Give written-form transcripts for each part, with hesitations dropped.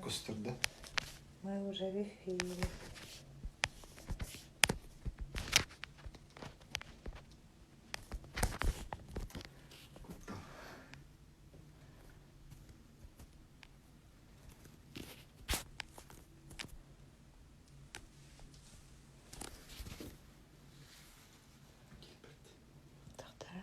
Көстөр да? Мы уже в эфире. Тохтора.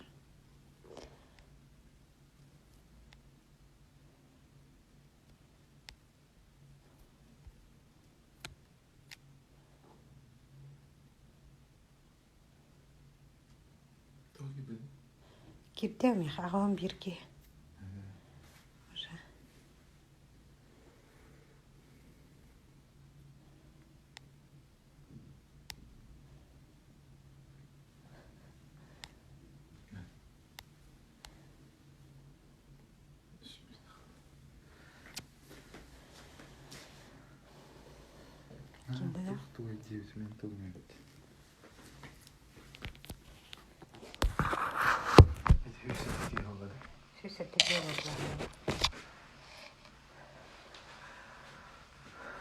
Кирдэ миэхэ аҕабын биир киһи. Уже. Кимдэ? Тугай диэбитим мин тылым эбит. Сүүс буолла.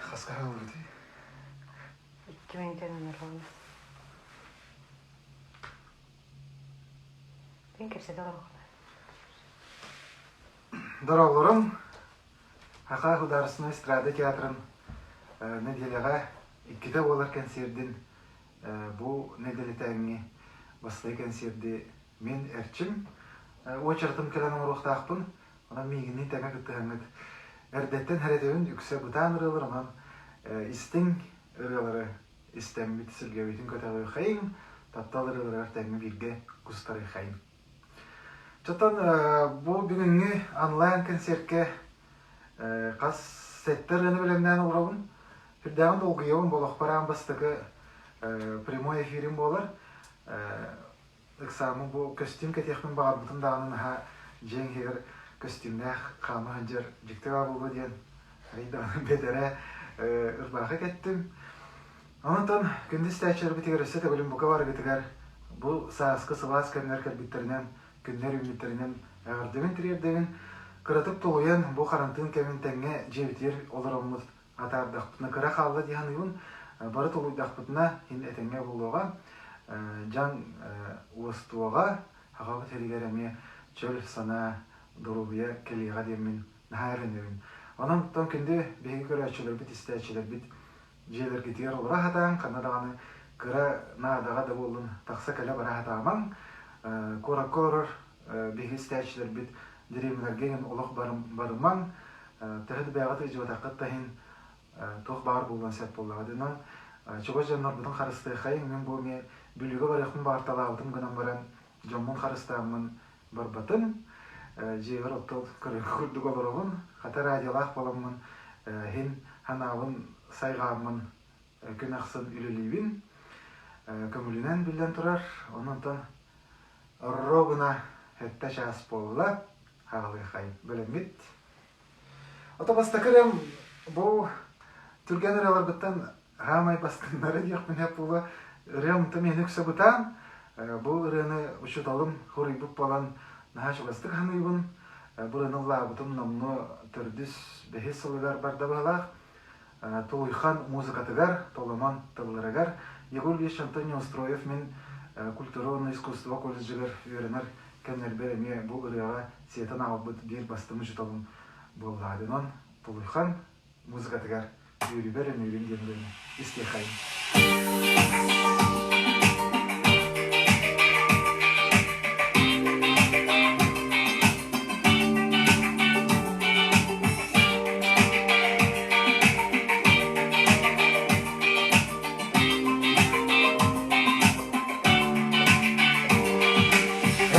Хаска хаалбытый? 2 мүнүүтэн ровно. Мин кэпсэтэ олороххуна. Дороолорум, Саха художественнай эстрада театрын нэдиэлэҕэ иккитэ буолар кэнсиэрдин бу нэдиэлэтээҥҥи бастакы кэнсиэрди мин Эрчим уочаратым кэлэн оҥоруохтаахпын. Онон миигинниин тэҥэ кыттыһаҥҥыт эрдэттэн сэрэтэбин үксэ бытаан ырыалар, онон истиҥ ырыалары истэммит сүргэбитин көтөҕүөххэйиҥ, таптал ырыаларыгар тэҥҥэ бииргэ кустарыаххайыҥ. Чотон бу бүгүҥҥү онлайн-концерткэ хас сэттэ ырыаны бэлэмнээн олоробун. Сүрдээҕин долгуйабын, бу олохпор аан бастакы прямой эфирим буолар. Ыксааммын бу көстүүм кэтиэхпин баҕарбытым даҕаны наһаа дьиэҥ иһигэр көстүүмнээх хаама сылдьар дьикти баа буолуо диэн арый даҕаны бэтэрээ ырбаахы кэттим. Онтон күндү истээччилэрбитигэр өссө төгүлүн бука барыгытыгар бу сааскы сылаас кэмнэр кэлбиттэринэн, күннэр үүммүттэринэн эҕэрдэбин тириэрдэбин. Кыратык тулуйан бу харантыын кэмин тэҥҥэ дьиэбитигэр олороммут атаардахпытына кыра хаалла дии саныыбын. Бары тулуйдахпытына иһин этэҥҥэ буолуоҕа. Дьаҥ уостуоҕа, Сахабыт сиригэр эмиэ чөл санаа, доруобуйа кэлиэҕэ диэммин наһаа эрэнэбин. Онон оттон күндү биһиги көрөөччүлэрбит, истээччилэрбит дьиэлэргитигэр олоро сатааҥ, ханна даҕаны кыра наадаҕа да буоллун тахса кэлэ бара сатаамаҥ. Куоракка олорор биһиги истээччилэрбит дэриэбинэлэргэ иҥин олох барымаҥ, төһө да бэйэҕит ыйдьыбатаххыт да иһин туох баар буолуон сөп буоллаҕа. Онон чугас дьоннорбутун харыстыаххайыҥ. Мин бу эмиэ Бүлүүгэ барыахпын баҕарталаабытым гынан баран дьоммун харыстааммын барбатым. Дьиэбэр оттон көрөргө курдук олоробун. Хата радиолаах буоламмын иһин санаабын сайҕааммын күн ахсын үлэлиибин. Көҥүлүнэн биллэн турар. Онон ровно сэттэ чаас буолла. Хаалыахай бэлэммит. Ото бастакы ырыам бу түргэн ырыаларбыттан хаамай бастыҥнара диэхпин сөп буолуо. Ырыам онто миэнэ үксэ бытаан. Бу ырыаны учууталым хоруйбут буолан наһаа чугастык саныыбын. Бу ырыаны ыллаабытым номнуо төрдүс, бэһис сылыгар барда быһалаах. Тулуйхан музыкатыгар, Толомон тылларыгар Егор Ильич Антон Неустроев мин культура уонна искусство колледжыгар үөрэнэр кэмнэрбэр эмиэ бу ырыаҕа сиэтэн аҕалбыт биир бастыҥ учууталым буоллаҕа. Онон Тулуйхан музыкатыгар үөрүүбэр өнүүрүм диэн ырыаны истиэхэйин.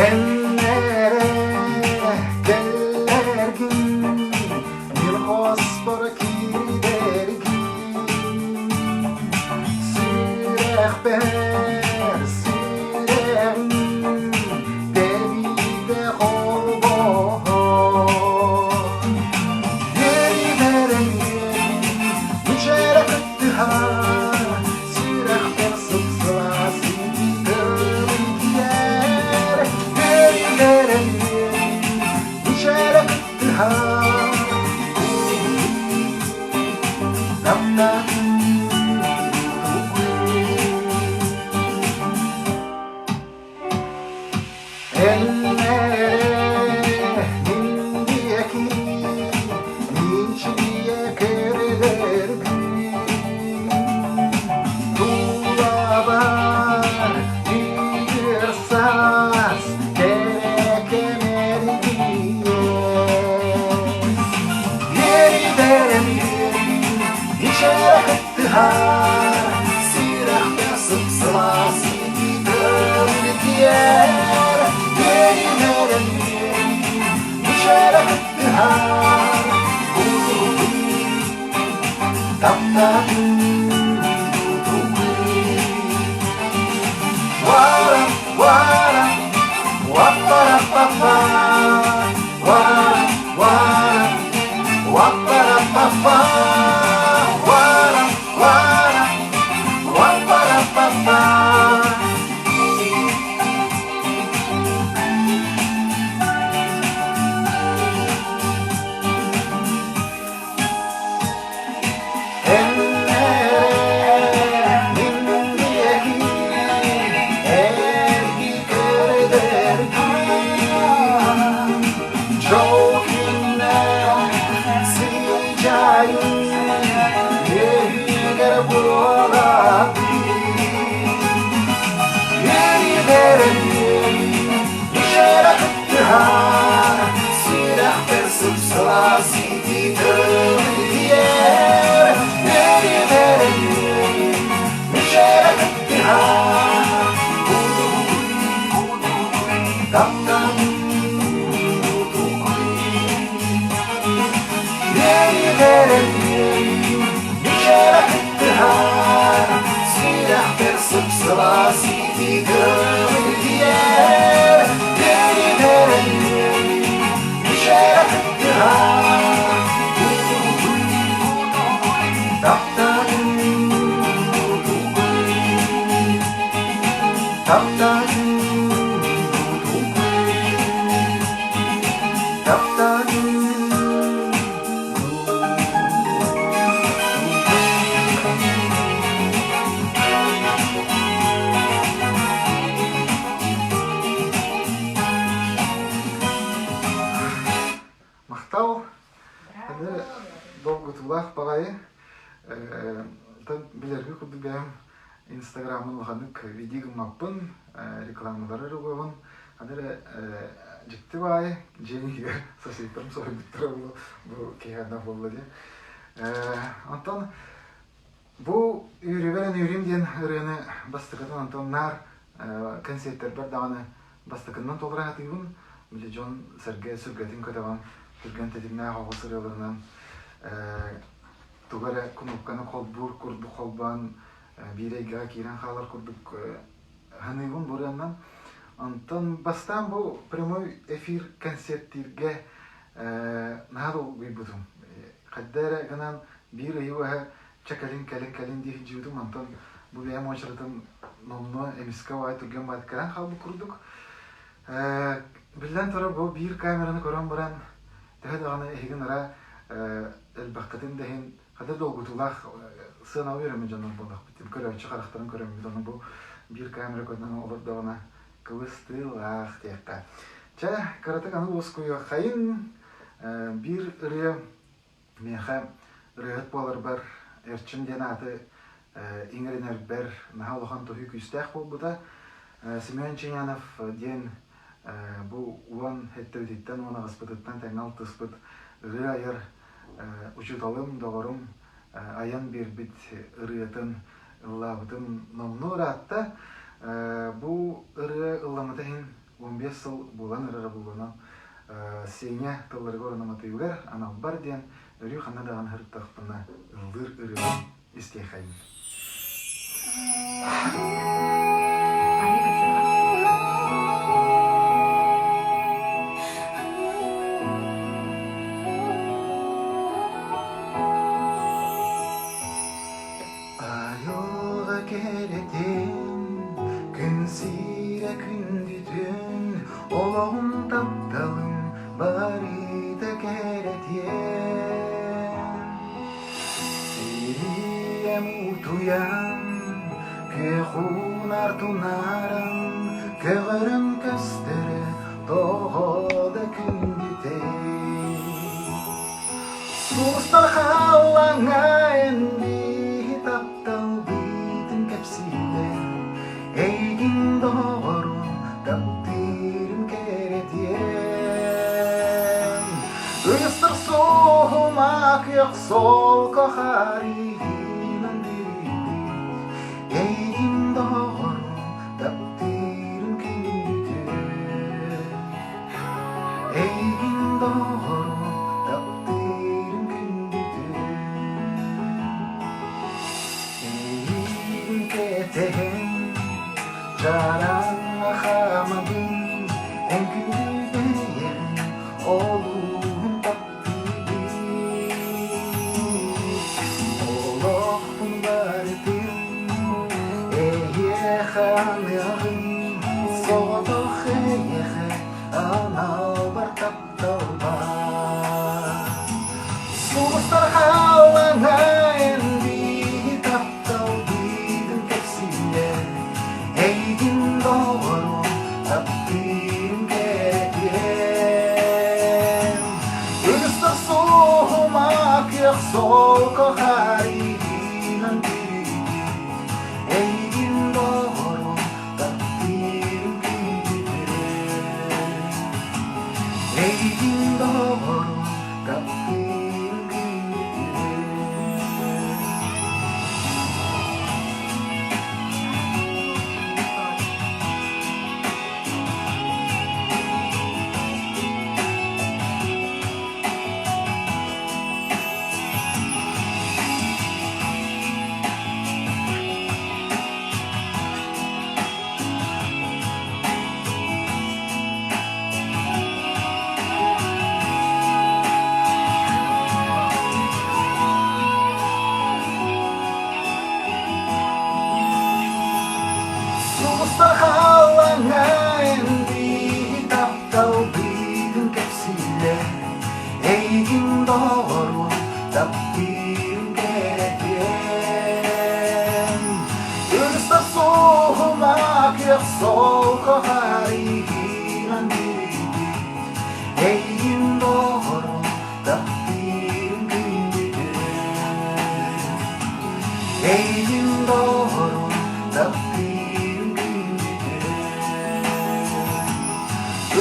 Эннере кэллэргин мин хоспор киирдэргин сүрэхпэр. кыттыһар, сүрэхпэр сып-сылаас итии тиэр, үөрүнэрэн мичээрэ кыттыһар, таптаатым Вара, вара, ваппара-па-па, вара, вара, ваппара-па-па, вара, вара, ваппара-па-па. Сүрэхпэр сып-сылаас Сып-сылаас итии тиийэр, Махтал. Аны долгутуулаах баҕайы. Билэргэ курдук бэйэм Инстаграмын улаханнык видео гыммаппын, рекламалары эрэ угабын. Аны эрэ дьикти баайы дьиэҥ иһигэр соседтарым соһуйбуттара бу киһи ханна буолла диэн. Онтон Бу Үөрүүбэр эн үөрүүм диэн ырыаны бастакытын онтон наар кэнсиэртэрбэр даҕаны бастакыннан толоро сатыыбын. Били дьон-сэргэ сүргэтин көтөҕөн, түргэн тэтимнээх оҕус ырыаларынан тугу эрэ кунуопканы холбуур курдук холбоон биир эйгэҕэ киирэн хаалар курдук саныыбын бу ырыаннан. Онтон бастаан бу прямой эфир кэнсиэртииргэ наһаа долгуйбутум. Хайда эрэ гынан биир ыйы быһа чэ кэлин кэлин кэлин дии сылдьыбытым онтон бу бэйэм уочаратым номнуо эмискэ баҕайы түргэн баҕайытык кэлэн хаалбыт курдук. Биллэн турар бу биир камераны көрөн баран төһө даҕаны эһиги нара элбэххитин да иһин хата долгутуулаах сыаналыы үөрэммит дьоннор буоллахпыт. Көрөөччү харахтарын көрөммүт ону бу биир камера көрдөн олордоҕуна кыбыстыылаах диэххэ. Чэ, кыратык аны уоскуйуоххайын биир ырыа Миэхэ ырыаһыт буоларбар Эрчим диэн ааты иҥэринэрбэр наһаа улахан туһүү күүстээх буолбута. Семен Ченянов диэн бу уон сэттибититтэн, уон аҕыспытыттан тэҥҥэ алтыспыт ырыа айар учууталым, доҕорум айан биэрбит ырыатын ыллаабытым номнуо ыраатта. Бу ырыа ылламмыта иһин 15 сыл буолан эрэрэ буолуонан Сеня тылларыгар уонна матыыбыгар аналбар диэн өрүү ханна даҕаны сырыттахпына ыллыыр ырыабын истиэхэйин. Айылҕа кэрэтин, күн сирэ күндүтүн, олоҕум тапталым барыта кэрэтиэн. Сириэм утуйан, күөх уунар тунааран, көҕөрөн көстөрө тоҕо да күндүтэй. Сулустар халлааҥҥа эн биһи тапталбытын кэпсииллэр, Эйигин доҕорум таптыырым кэрэтиэн. Ыйыстар суоһума күөх солко харыйынан бүрүйэн. Чараҥҥа хаамабын, эн күндү бэйэҥ олуһун таптыыбын. Олохпун барытын эйиэхэ аныаҕым, соҕотох эйиэхэ аналбар тапталбар. Сулустар халлаҥайын биһи тапталбытын кэпсииллэр, эйигин доҕорум таптыырым кэрэтиэн. Ыстар суоһума күөх солко харыйынан бүрүйбүт, эйигин доҕорум таптыырым күндүтүн. Эйигин доҕорум таптыырым күндүтүн. Сулустар халлаҥҥа биһи тапталбытын кэпсииллэр, эйигин доҕоруом таптыырым кэрэтиэн. Ырыста суоһума күөх солко харыйынан бүрүйбүт, эйигин доҕоруом таптыырым күндүтүн. Эйигин доҕорум таптыырым күндүтүн.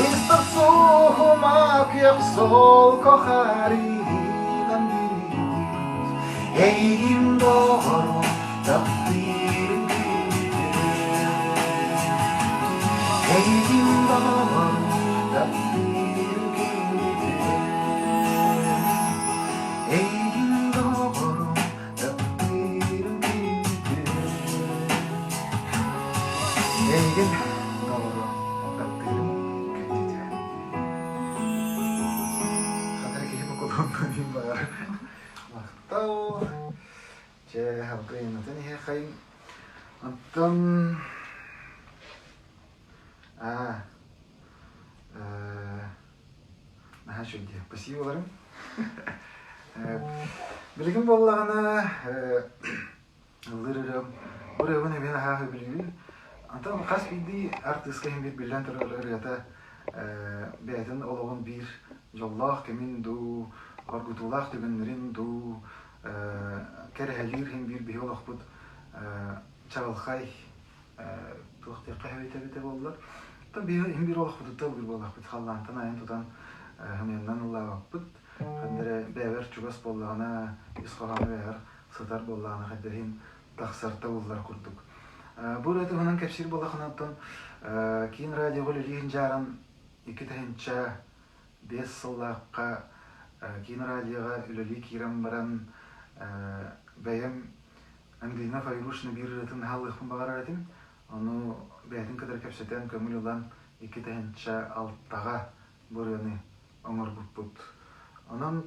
Ыстар суоһума күөх солко харыйынан бүрүйбүт, эйигин доҕорум таптыырым күндүтүн. Эйигин доҕорум таптыырым күндүтүн. Эйигин доҕорум таптыырым күндүтүн. Эйигин доҕорум таптыырым күндүтүн. Хатара киһи букулуон баҕар. Махтал. Чэ, алгыйынатын иһиэхэйин. Оттон аа наһаа үчүгэй дии. Спасиболарым. Билигин буоллаҕына ыллыыр ырыам ырыабын эмиэ наһаа сөбүлүүбүн. Онтон хас биирдии артыыска иһин биир биллэн турар ырыата бэйэтин олоҕун биир дьоллоох кэмин дуу, хоргутуулаах түгэннэрин дуу кэрэһэлиир иһин биир биһи олохпут чаҕылхай туох диэххэ эбитэ эбитэ буоллар. Оттон биһи иһин биир олохпутуттан ылгыр буоллахпыт, халлаантан айан тутан хомуйаннан ыллаабаппыт. Ханна эрэ бэйэбэр чугас буоллаҕына, ис хоһооно бэйэбэр сытар буоллаҕына хайдах иһин тахсар табыллар курдук. Бу ырыа туһунан кэпсиир буоллаххына оттон Киин радиоҕа үлэлиир дьааран 2005 сыллаахха Киин радиоҕа үлэлии киирэн баран бэйэм Ангелина Файрушина биир ырыатын наһаа ылыахпын баҕарар этим. Ону бэйэтин кытары кэпсэтэн көҥүл ылан 2006-ҕа бу ырыаны оҥорбуппут. Онон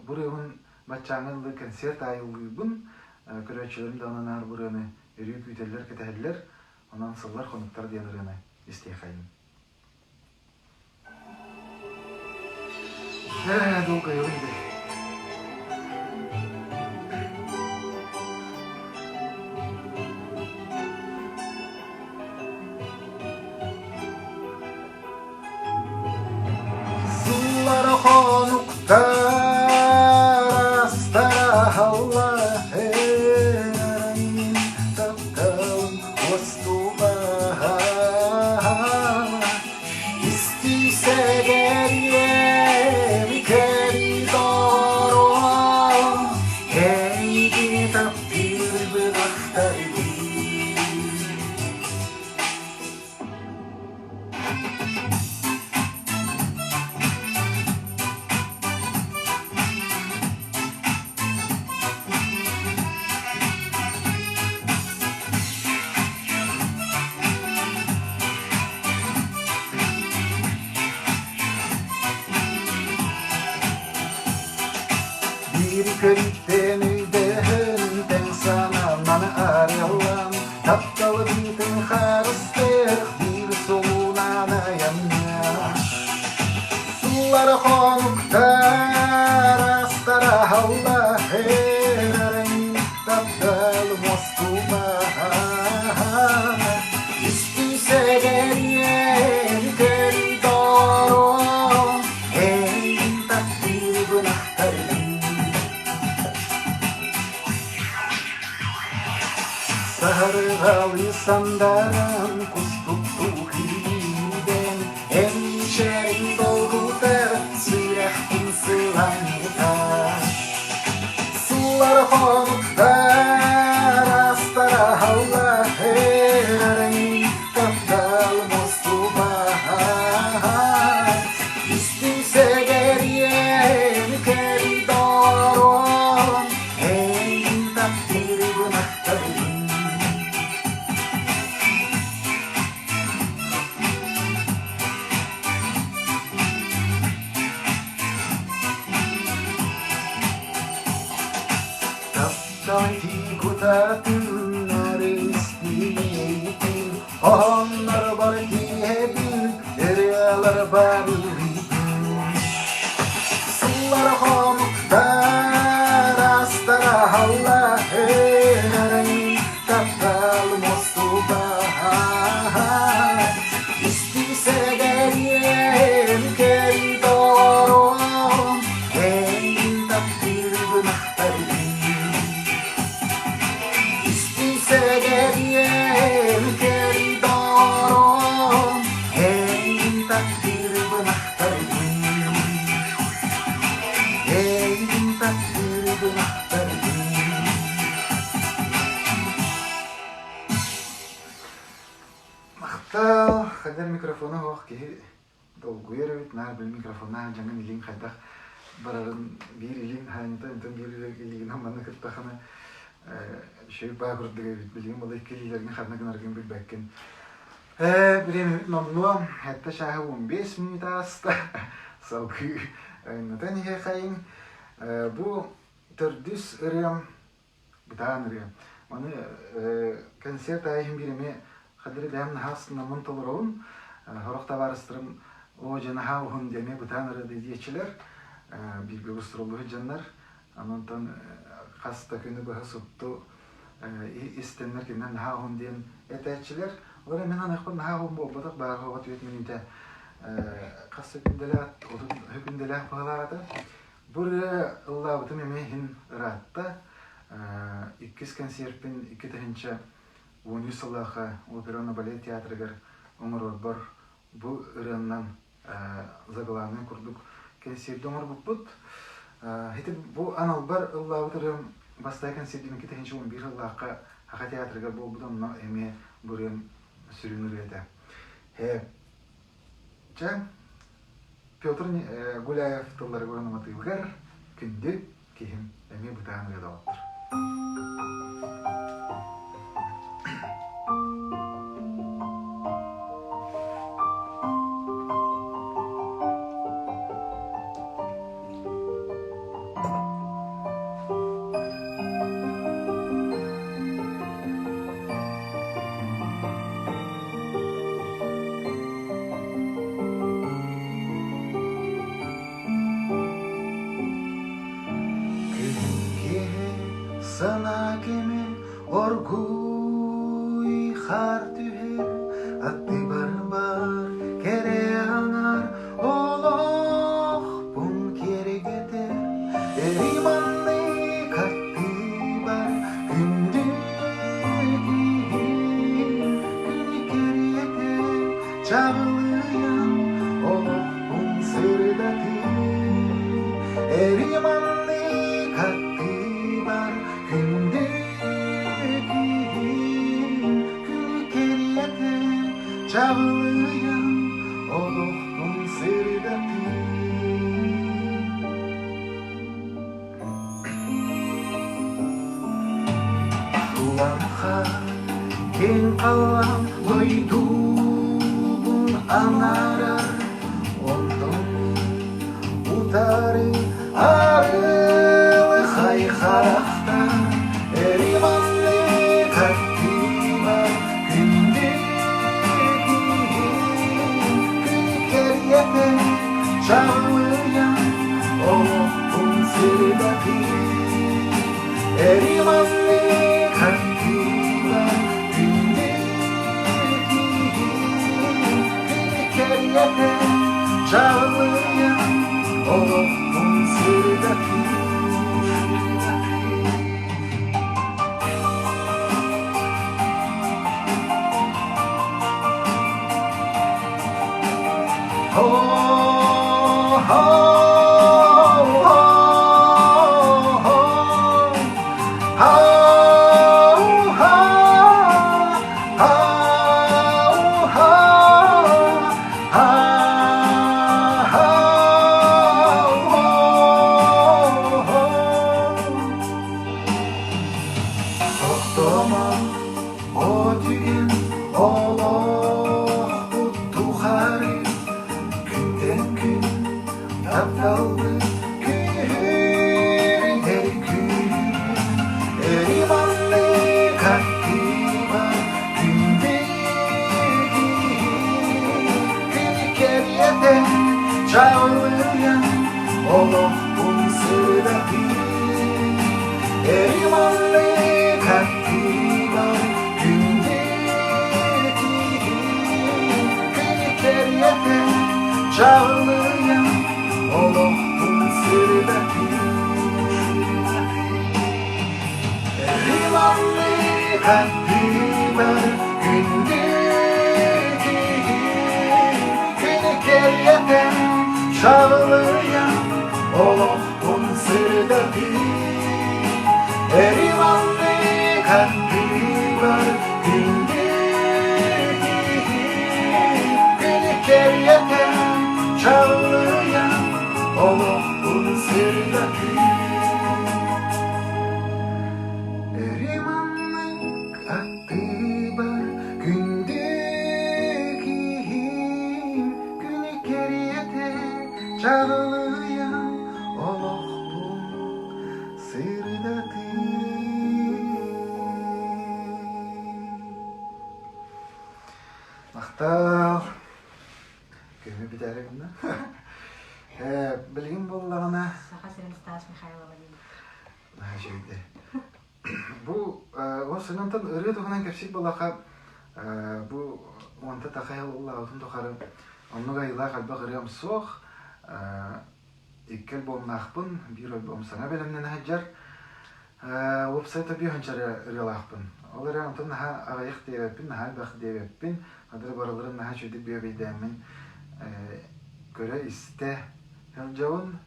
бу ырыабын баччааҥҥа дылы концерт аайы ыллыыбын. Көрөөччүлэрим даҕаны наар бу ырыаны өрүү күүтэллэр, кэтэһэллэр. Онон «Сыллар-хонуктар» диэн ырыаны истиэхэйин. Долгуйабын дии. Сыллар хонуктар астараһаллар мин тапталым уостубаһа Истисэгэрьем кэри. Биир көрүттэн өйдөһөн, тэҥ санаанан арыаллаан, тапталы быытын харыстыах, биир суолунан айанныах. Сыллар хонуктар астара аһалла, эрэрин таптал мостума. Истиҥ сэгэриэн көрдөрүөм, эйигин таптыырбын ахтарбын. Саһарҕалыы сандаран кустуктуу күүрдэн, эн мичээриҥ долгутар, сүрэхпин сылаҥнатар. Сыллар хонуктар астара аһаллар, таптал мустубат. Истиҥ сэгэриэн кэрдорон, эйигин таптыырбын ахтабын. Таптал кутатын арыстыйытын, Оһоннор бар киэһэбин, ырыалар бар ыйытын. Сыллар хонуктар астара аһаллар, таптал мостубат. Истиҥ сэгэриэм кэрдорон, эйигин таптыырбын ахтарбын. Истиҥ сэгэриэм кэрдорон, эйигин таптыырбын ахтарбын. Эйигин таптыырбын ахтарбын. Махтал, хайдах микрофона суох киһи долгуйар эбит, наар били микрофоннаах дьаҥын илииҥ хайдах барарын биир илииҥ хаанньата, онтон биир илиигинэн манна кыттахына үчүгэй баа курдук эбит, билигин була икки илиилэрин ханна гынаргын билбэккин. Бириэмэбит номнуо сэттэ чааһы 15 мүнүүтэ ааста, салгыы айаннатан иһиэхэйиҥ. Бу төрдүс ырыам Бытаан ырыа. Маны концерт аайы иһин биир эмиэ хадыры бэйэм наһаа астынаммын толоробун. Сорох табаарыстарым оо дьэ наһаа уһун диэ эмиэ бытаан ырыа диэччилэр. Бииргэ гастроллуу дьоннор. Онтон хас да күнү быһа супту истэннэр кинилэр наһаа уһун диэн этээччилэр. Ол эрэн мин аныахпын наһаа уһун буолбатах бааҕа оҕо түөрт мүнүүтэ хас сөкүүндэлээх 30 сөкүүндэлээх быһалаах этэ. Бу ырыа ыллаабытым эмиэ иһин ыраатта. Иккис кэнсиэрпин 2013 сыллаахха опера уонна балет театрыгар оҥорорбор бу ырыаннан заглавнай курдук кэнсиэрди оҥорбуппут. Ити бу аналбар ыллаабыт ырыам бастакы кэнсиэрдим 2011 сыллаахха Саха театрыгар буолбут, онно эмиэ бу ырыам сүрүн ырыа этэ. Чэ, Петр Гуляев тылларыгар уонна матыыбыгар күндү киһим эмиэ бытаан ырыа доҕоттор. Күһүн киэһэ санаа кэмэ оргууй хаар түһэр, аттыбар баар кэрэ аҥаар олохпун киэргэтэр, эриманнык аттыбар күндү киһим күнү кэриэтэ чаҕылыйан олохпун сырдатыы Эриманнык аттыбар күндү киһим күнү кэриэтэ чаҕылыйан олохпун сырдатыы. Туламха киэҥ халлаан дойдубун анаарар, онтон утары арылыйар. Харахтар эриманнык аттыбар күндү киһим күн кэриэтэ чаҕылыйан олохпун сырдатыы Эриманнык аттыбар күндү киһим күн кэриэтэ чаҕылыйан олохпун сырдатыы. Ho, ho, ho, ho. Ho, ho, ho, ho, ho, ho, ho. Тохтомо отүгүн олохпут тухары күнтэн күн тапталбыт күүһүрдэр күүһүрүн эриманнык аттыбар күндү киһи күн кэриэтэ чаҕылыйан олохпун сырдатыы Эриманнык аттыбар күндү киһи күн кэриэтэ чаҕылыйан олохпун сырдатыы Эриманнык аттыбар күндү киһи күн кэриэтэ чаҕылыйан олохпун сырдатыы Эриманнык аттыбар күндү киһи күн кэриэтэ чаҕылыйан олохпун сырдатыы Эриманнык аттыбар күндү киһим күн кэриэтэ чаҕылыйан олохпун сырдатыы. Махтал. Көмө бүтээри гынна. Билигин буоллаҕына Саха сирин Стас Михайлова диэн. Наһаа үчүгэйдэр. Бу ол сынантан ырыа туһунан кэпсиир буоллахха бу уонта тахай ыллаабытын тухары оннук айылаах элбэх ырыам суох. Икки альбомнаахпын, биир альбом саҥа бэлэмнэнэ сылдьар. Уопсай төбүө ханчары ырыалаахпын. Ол эрэ онтон наһаа аҕыйах диэбэппин, наһаа элбэх диэбэппин. Адыры барыларын наһаа үчүгэйдик бүөбэйдээммин көрө-истэ сылдьабын.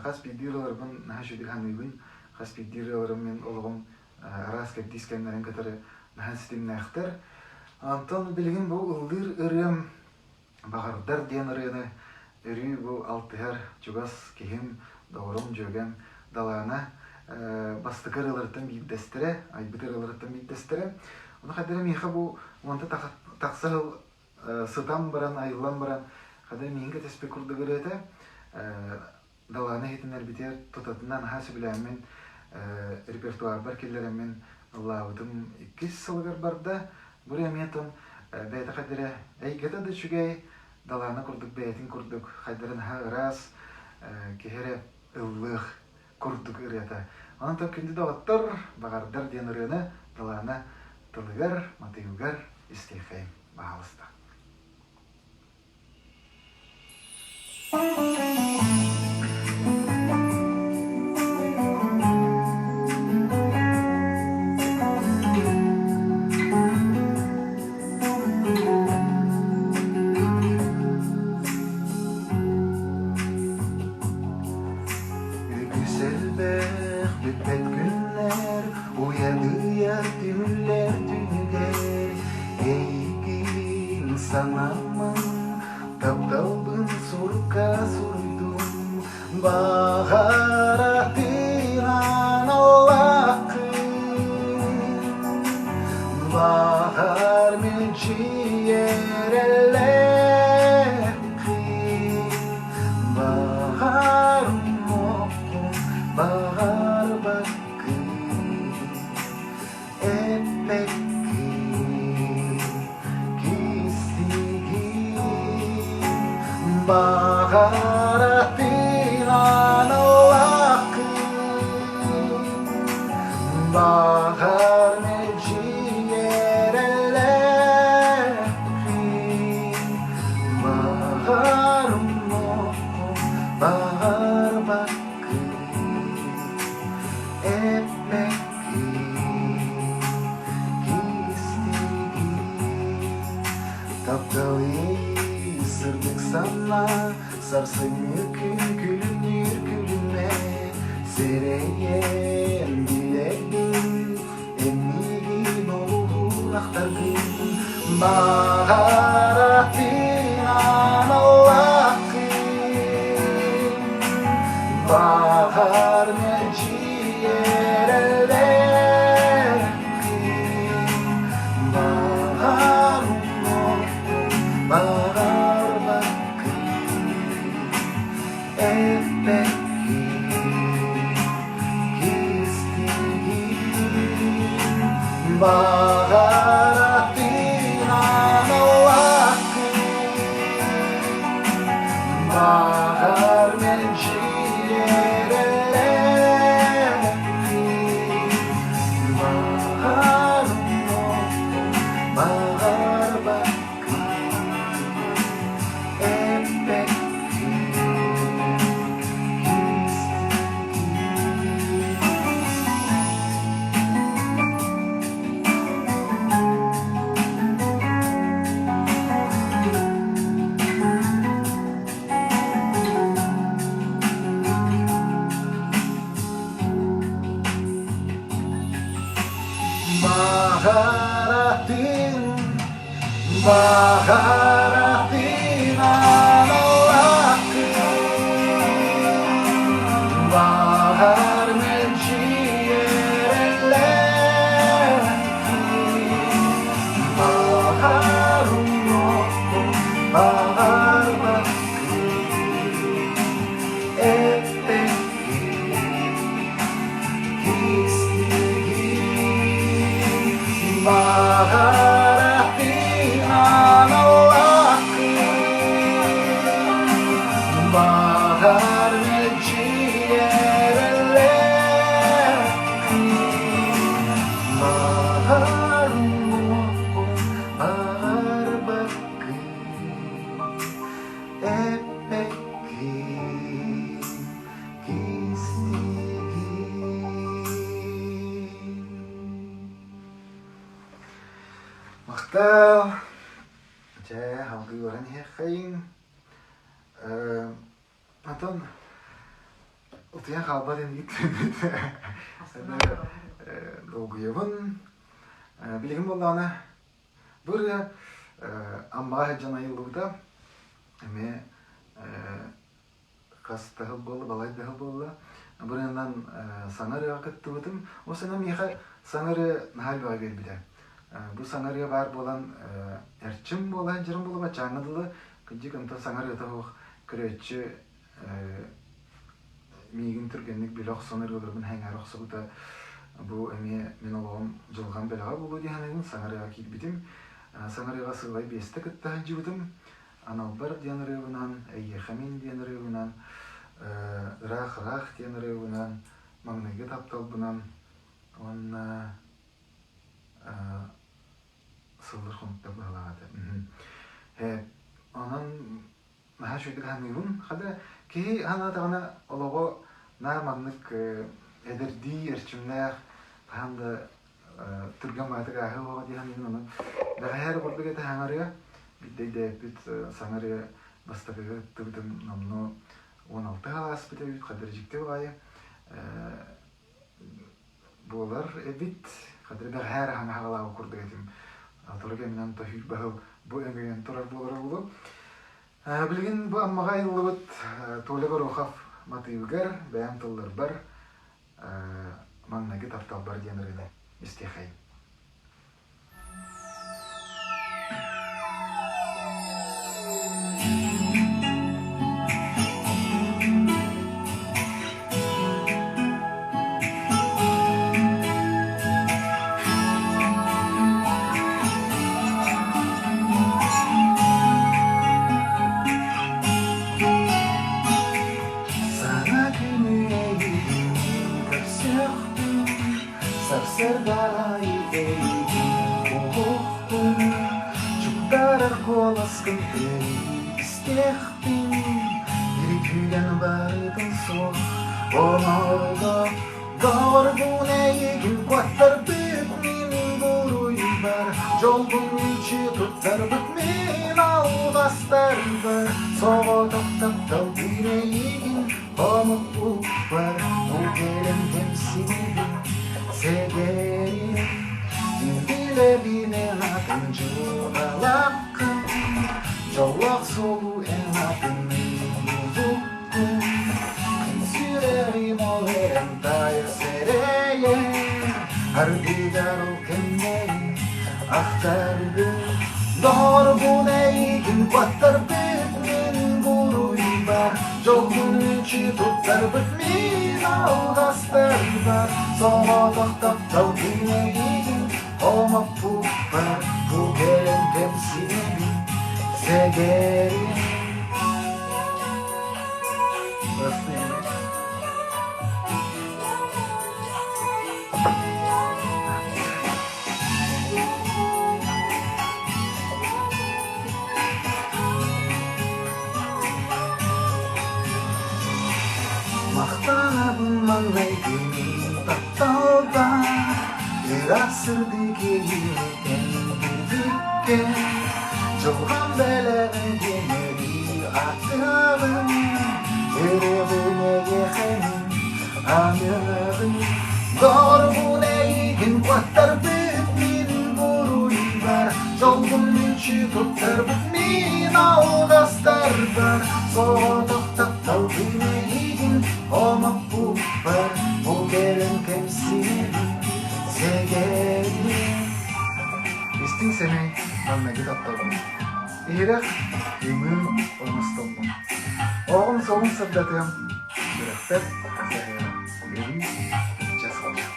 Хас биирдии ырыаларбын наһаа үчүгэйдик саныыбын. Хас биирдии ырыаларым мин олоҕум араас кэрдиис кэмнэрин кытары наһаа ситимнээхтэр. Онтон билигин бу ыллыыр ырыам Баҕардар диэн ырыаны өрүү бу алтыһар чугас киһим, доҕорум, дьүөгэм Далаана бастакы ырыаларыттан биирдэстэрэ, айбыт ырыаларыттан биирдэстэрэ. Ону хайдара миэхэ бу уонта тахса сыл сытан баран, айыллан баран, хадара миигин кэтэспит курдук ырыата. Далаана иһитиннэрбитигэр тутатына наһаа сөбүлээммин репертуарбар киллэрэммин ыллаабытым иккис сылыгар барда. Бу эмиэ бэйэтэ хайдара эйгэтэ да үчүгэй, Далаана курдук бэйэтин курдук хайдара наһаа ыраас, киһи эрэ ыллыах курдук ырыата. Онон күндү доҕоттор, баҕардар диэн ырыаны Далаана тылыгар, матыыбыгар истиэхэйим, баһаалыста. Үгүс элбэх бүппэт күннэр уйадыйар түмүллэр түнүгэр Эйигин санаммын, тапталбын сурукка суруйдум, баҕаратыынан аллаххын, баҕар мэлдьийэр эллэххин, баҕар умнуоххун, баҕарбаккын. Сарсыҥҥы күн күлүмнүүр күлүмэ Сирэйэн билэрбин Эмиигин олуһун ахтаргын Баҕаратын аналлааххын Баҕар мэлдьи эрэллээххин Баҕар умнуоххун баҕарбаккын Эппэккин кистиигин Баҕаратын аналлааххын Баҕар мэлдьи эрэллээххин Баҕар умнуоххун баҕарбаккын Эппэккин Баҕаратын, баҕаратын аналлааххын, баҕар мэлдьи эрэллээххин, баҕар умнуоххун баҕарбаккын, эппэккин кистиигин, баҕаратын аналлааххын, баҕар мэлдьи эрэллээххин, баҕар умнуоххун баҕарбаккын, эппэккин кистиигин. Махтал! Дьэ, салгыы баран иһиэххэйиҥ. Атын утуйан хаалбат инигит долгуйабын. Билигин буоллаҕына бу ырыа Аммаҕа сылдьан айыллыбыта. Эмиэ хас да сыл буолла, балай да сыл буолла. Бырыанан саҥа ырыаҕа кыттыбытым. Ол сана миэхэ саҥа ырыа наһаа элбэҕи биэрбитэ. Бу саҥа ырыа баар буолан эрчим буола сылдьарым буолла баччааҥҥа дылы кырдьык онтон саҥа ырыата суох көрөөччү миигин түргэнник билэ охсон ырыаларбын сэҥээрэ охсубута бу эмиэ мин олоҕум дьылҕам бэлэҕэ буолуо дии саныыбын. Саҥа ырыаҕа киирбитим. Саҥа ырыаҕа сыалай биэстэ кытта сылдьыбытым. Аналбар диэн ырыабынан, Эйиэхэ мин диэн ырыабынан, Ыраах-ыраах диэн ырыабынан, Маҥнайгы тапталбынан уонна Сыллар хонуктар быһалаах этэ. Онон наһаа үчүгэйдик саныыбын. Хата киһи санаатаҕына олоҕо наар маннык эдэрдии, эрчимнээх, хаһан да түргэн баҕатык ааһыы оҕо дии саныыбын онон бэҕэһээ эрэ курдук этэ саҥарыа биирдэ өйдөөппүт саҥарыа бастакыга ыттыбытым номнуо 16 сыл ааспыт эбит хадыр дьикти баҕайы буолар эбит хадыр бэҕэһээ эрэ хаҥа хаҕалаабыт курдук этим тура кэминэн тоһүүр баһыл бу өҥөйөн турар буолара буолуо билигин бу Аммаҕа айыллыбыт Толя Горохов матыыбыгар бэйэм тылларбар Маҥнайгы тапталбар диэн ырыаны истиэхэйин. Саҥа күнү эйигин көрсөхпүн, Сарсыарда аайы эйигин уһуктун, Чуптарар куоласкын өрүү истиэхпин, Үтүгэн барытын суох оҥордо, Доҕорбун эйигин куоттарбыт мин буруйбар, Дьолбун мүччү туттарбыт мин алҕастарбар, Соҕотох тапталбын. эйигин хомуппуппар Бу кэлэн кэмсинэбин Сэгэрим Мин билэбин эн атын дьылҕалааххын Дьоллоох суолу эн атын булбуккун Мин сүрэҕим ол эрэн таайар сэрэйэр Ардыгар ол кэмнэри ахтарбын Доҕорбун эйигин куоттарбыт мин буруйбар Дьолбун мүччү туттарбыт мин алҕастарбар Соҕотох тапталбын эйигин хомоппуппар Бу кэлэн кэмсинэбин сэгэрим Махтанабын маҥнайгы тапталга Ыраах сырдык иэйиитин билбиккэ Дьылҕам бэлэҕэ диэн ааттыаҕым Ырыабын эйиэхэ Аныаҕын Доҕорбун эйигин куоттарбыт мин буруйбар Дьолбун мүччү туттарбыт мин алҕастарбар Соҕотох тапталбын эйигин омоппуппар Бу кэлэн кэпсиибин сэгэрим Истиҥ сэмэй маҥнайгы тапталбын Иһирэх ымыы оҥостоммун Оҕом суолун сырдатыам Сүрэхпэр саһыаран өрүү илдьэ сылдьар.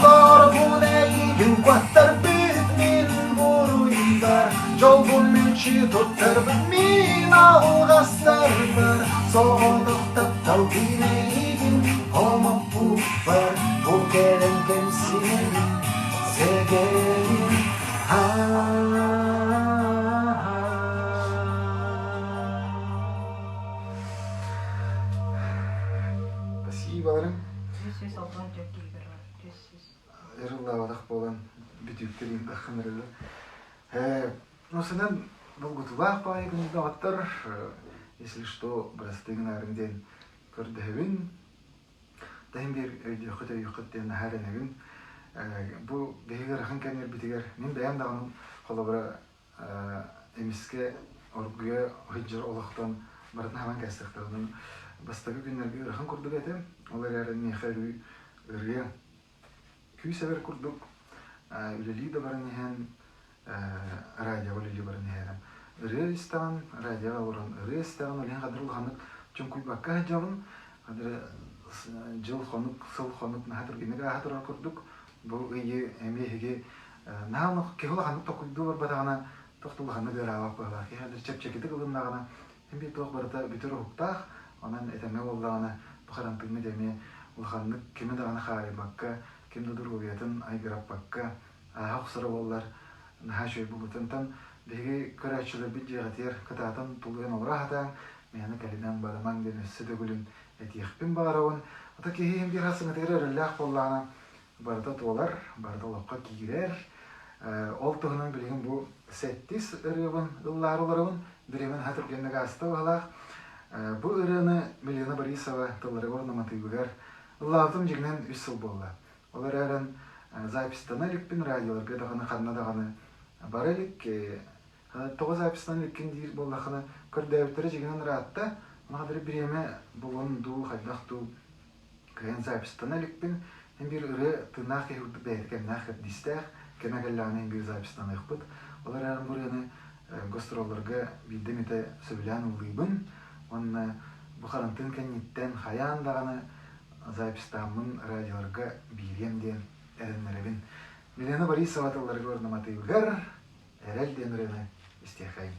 Доҕорбун эйигин куоттарбыт мин буруйбар, Дьолбун мүччү туттарбыт мин алҕастарбар, Соҕотох тапталбын эйигин хомоппуппар, Бу кэлэн кэмсинэбин, сэгэрим. Спасибо, 364 киһи көрөр. 300. Ырыллаабатах буолан бүтүүктэр иинтаххын ырылла. Носынан долгутуулаах баайы күнүллэҕиттэр, если что, бырастыы гынаарыҥ диэн көрдөһөбүн. Таһын биир өйдүөххүт өйүөххүт диэн наһаа эрэнэбин. Бу биһиги ыарахан кэмнэрбитигэр мин бэйэм даҕаны холобура эмискэ оргуйа сылдьар олохтон барытын хабан кээстэхтэринэн бастакы күннэргэ ыарахан курдук этэ. Ол эрээри миэхэ өрүү ырыа күүс эбэр курдук үлэлии да баран иһэн радиоҕа үлэлии баран иһэрим. Ырыа истэҕин, радиоҕа олорон ырыа истэҕин, ол иһин хадыр улаханнык чуҥкуйбакка сылдьабын. Хадыр дьыл хонук, сыл хонук наһаа түргэнник ааһа турар курдук. Бу ыйы эмиэ эһиги наһаа оннук киһи улаханнык толкуйдуу барбатаҕына, туох да улаханнык ыараабат быһыылаах. Киһи хадыр чэпчэкитик ылыннаҕына, син биир туох барыта бүтэр уһуктаах. Онон этэҥҥэ буоллаҕына, бу харантыыммыт эмиэ улаханнык кими даҕаны хаарыйбакка, ким да доруобуйатын айгыраппакка ааһа охсоро буоллар наһаа үчүгэй буолбут. Онтон биһиги көрөөччүлэрбит дьиэҕитигэр кытаатан тулуйан олоро сатааҥ, мээнэ кэлимэҥ, барымаҥ диэн өссө төгүлүн этиэхпин баҕарабын. Ото киһи иһин биир саҥатыгар эрэллээх буоллаҕына, барыта туолар, барыта олоххо киирэр. Ол туһунан билигин бу сэттис ырыабын ыллаары олоробун. Бириэмэн наһаа түргэнник ааста быһыылаах. Бу ырыаны Милена Борисова тылларыгар уонна матыыбыгар ыллаабытым дьиҥинэн үс сыл буолла. Ол эрээрэн записьтана иликпин, радиоларга даҕаны ханна даҕаны бара илик. Тоҕо записьтана иликкин диир буоллаххына, көрдөөбүттэрэ дьиҥинэн ыраатта. Маҕа бириэмэ булан дуу, хайдах дуу кыайан записьтана иликпин. Мин биир ырыа тыыннаах киһи курдук бэйэтэ кэмнээх кэрдиистээх, кэмэ кэллэҕинэ мин биир записьтаныахпыт. Ол эрээри бу ырыаны гастролларга биирдэ эмитэ сөбүлээн ыллыыбын. Уонна бу харантыын кэнниттэн хайаан даҕаны записьтааммын радиоларга биэриэм диэн эрэннэрэбин. Милена Борисова тылларыгар уонна матыыбыгар Эрэл диэн ырыаны истиэхэйин.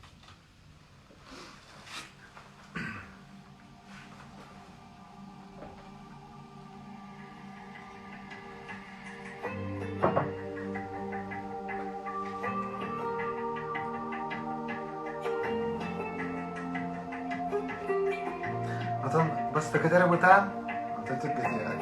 Отон бастакы эрэ бытаан, оттон түргэтиэҕэ.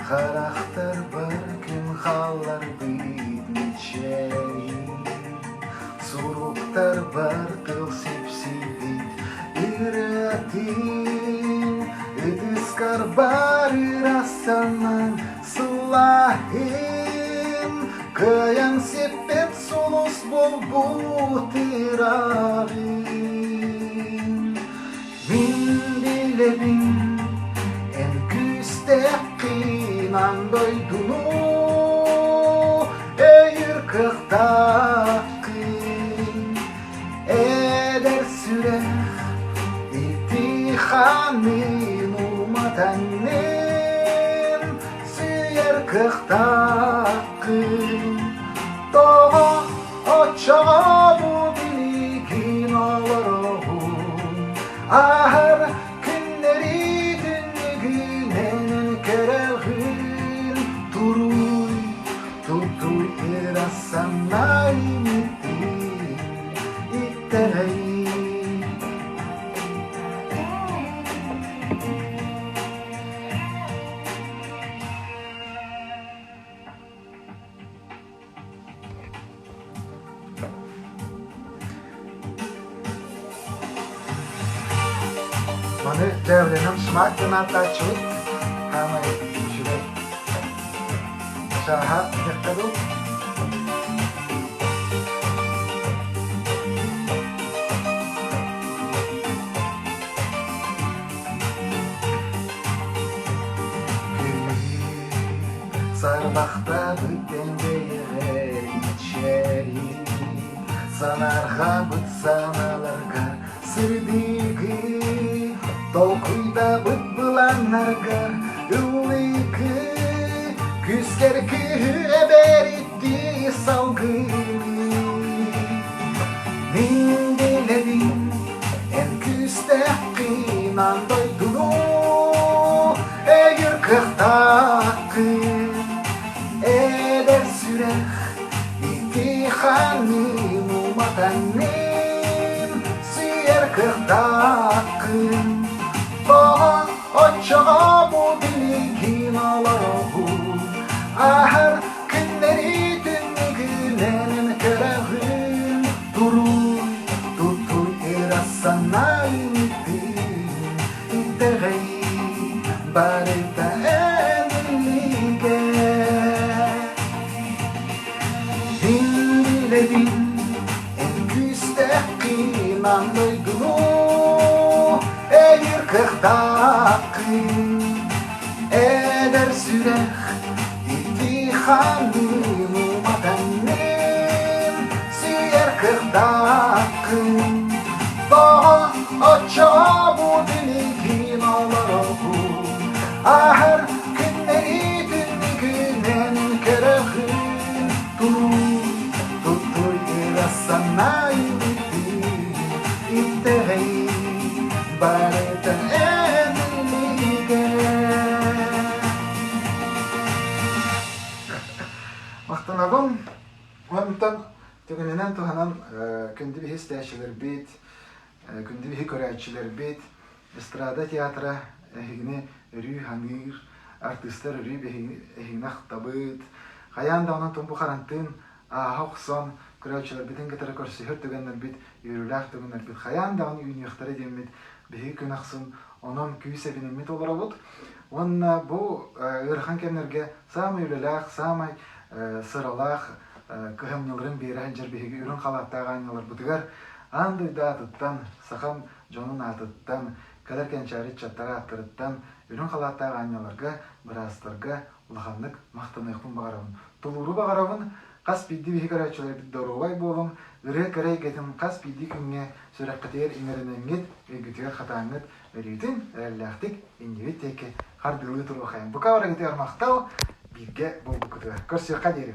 Харахтарбар күн хаалларбыт мичээрин, Суруктарбар тыл сипсийбит ырыатын, Ытыскар бар ырасанан сыллаһын, Кыайан сиппэт сулус буолбут ыраҕын. Мин билэбин, эн күүстээххин аан дойдуну өйүүр кыахтааххын. Эдэр сүрэх ити хаанын уматаннын сүүйэр кыахтааххын. Тоҕо оччоҕо бу билигин олороҕун Ааһар күннэри түннүгүнэн көрөҕүн Туруй, тутуй ыра санаа имитин иттэрэй Маны дьээбэлэнэн смак диэн ааттааччыбыт. Хаамай үчүгэй. Чааһа диэххэ дуу. Сарбахтаабыт дэҥдэйэҕэ иччэри, Санаарҕаабыт санааларгар сырдыгы, Толкуйдаабыт былааннаргар ыллыгы, Күүскэр күүһү эбэриттии салгыны. Мин билэбин, эн күүстээххин аан дойдуну Өйүр кыахтааххын, эдэр сүрэх ити хаанын уматаннын сүүйэр кыахтааххын. Тоҕо оччоҕо бу билигин олороҕун, ааһар күннэри түннүгүнэн көрөҕүн, туруй, тутуй ыра санаа имитин Итэҕэй барыта эн илиигэ. Мин билэбин, эн күүстээххин аан дойдуну өйүүр кыахтааххын. Эдэр сүрэх ити хаанын уматаннын сүүйэр кыахтааххын. Тоҕо оччоҕо бу билигин олороҕун, ааһар күннэри түннүгүнэн көрөҕүн, туруй, тутуй ыра санаа илиитин, итэҕэй барыта эн илиигэ. Махтанабын. Онтон Түгэнинэн туһанан күндү биһи истээччилэрбит, күндү биһи көрөөччүлэрбит, эстрада театра эһигини өрүү ханыыр, артыыстар өрүү эһигини ахтабыт. Хайаан да онон тумбу харантыын ааһа охсон, көрөөччүлэрбитин кытары көрсүһэр түгэннэрбит, үөрүүлээх түгэннэрбит хайаан даҕаны үүнүөхтэрэ диэммит биһиги күн ахсын онон күүс эбиниммит олоробут. Уонна бу ыарахан кэмнэргэ саамай үлэлээх, саамай сыралаах кыһамньыларын биэрэ сылдьар биһиги үрүҥ халааттаах аанньаларбытыгар аан дойду аатыттан, сахам дьонун аатыттан, кэлэр кэнчээри ыччаттар ааттарыттан үрүҥ халааттаах аанньаларга, быраастарга улаханнык махтаныахпын баҕарабын. Тулууру баҕарабын, хас биирдии биһиги көрөөччүлэрбит доруобай буолуҥ, ырыа кэрэ эйгэтин хас биирдии күҥҥэ сүрэххитигэр иҥэринэҥҥит, өйгүтүгэр хатааҥҥыт өрүүтүн эрэллээхтик иннибит диэки хардыылыы туруохайын. Бука барыгытыгар махтал, бииргэ буолбуккутугар. Көрсүөххэ диэри.